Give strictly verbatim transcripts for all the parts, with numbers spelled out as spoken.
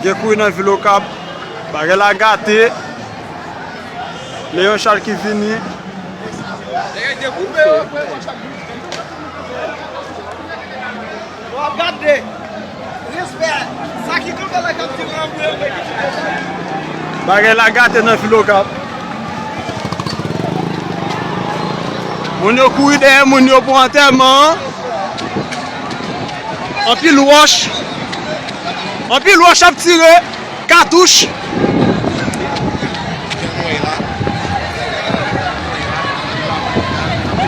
Gen kouri nan vil Okap. Bagay la gate. Leon Charles ki vini. W ap gade. Respè. Sa ki kanpe la k ap di ranpwe, ranpwe ki ti. Bagay la gate nan vil Okap. Moun yo kouri dèyè moun yo pou antèman an. Anpil wòch. Anpil wòch ap tire. Katouch.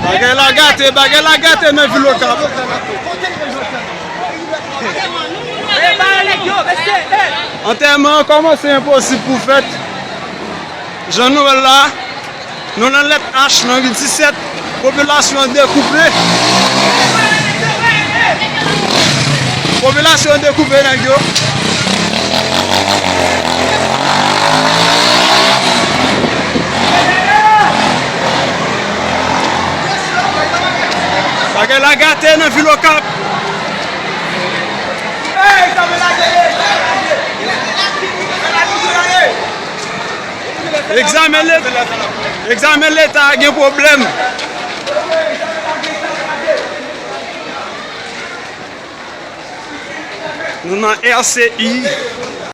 Bagay la gate, bagay la gate nan vil Okap. Antèman an kòmanse enposib pou fèt. Jan nou wè l la, nou nan lèt H, nan ri disèt, popilasyon an dekoupe. Popilasyon an dekoupe nèg yo. Bagay la gate nan vil Okap. Egzamen Leta, egzamen Leta a gen pwoblèm. Nou nan R C I.